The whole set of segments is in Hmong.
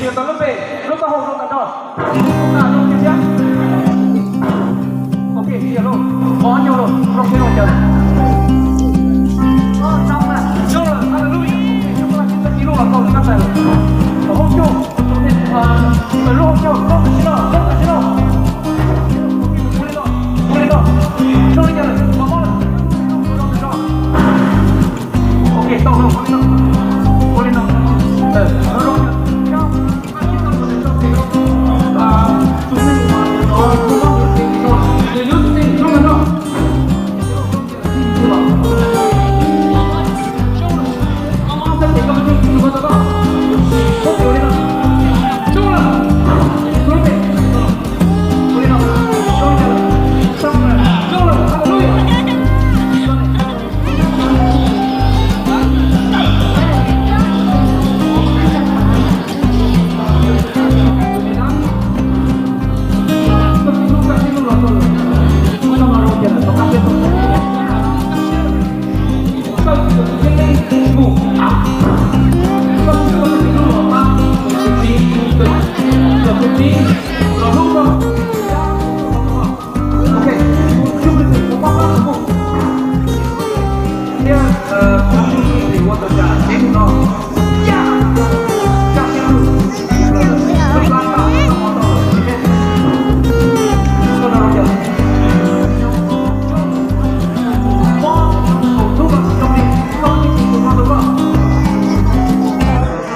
Txiav tau lub npe, lub taub hau zoo tag nrho. Lub tas zoo kiag thiab. Ok, txiav lauj, ob nyuag lauj, zoo siab zoo ncaws. Zoo lawm, hallelujah. Ok, zoo lawm, tag kis lub los tau lawm, kab tais lawm. Tom hauv caug, lub hauv caug, zoo tam sim no, zoo tam sim no. Ua li no, ua li no. Zoo li cas lawm, los mob lawm. Zoo, zoo. Ok, tau no, ua li no. Ua li no.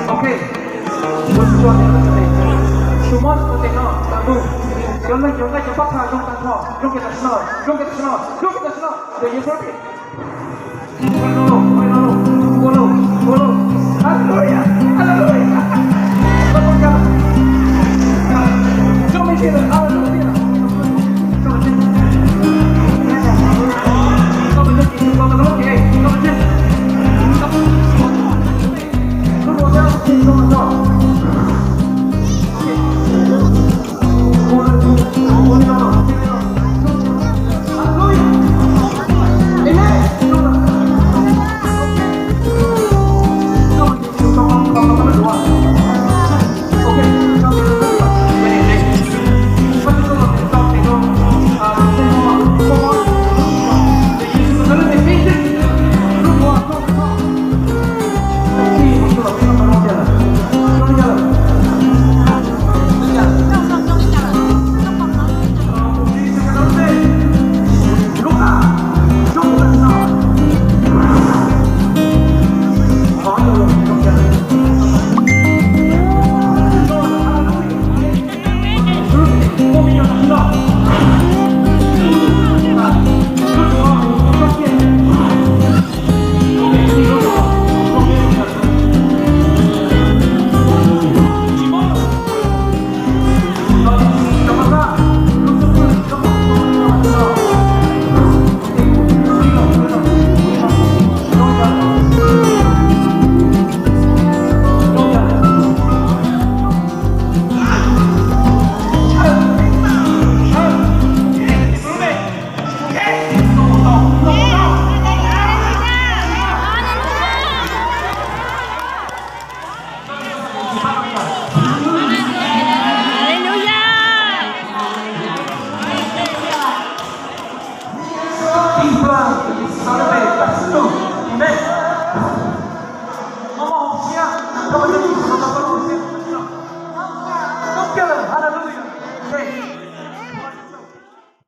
Ok, tus mob tus tes no tawm mus, cov leeg cov nqaij cov pab phaj zoo tag nrho, zoo kiag tam sim no, zoo kiag tam sim no, zoo kiag tam sim no, ntawm yawg Xab Tias.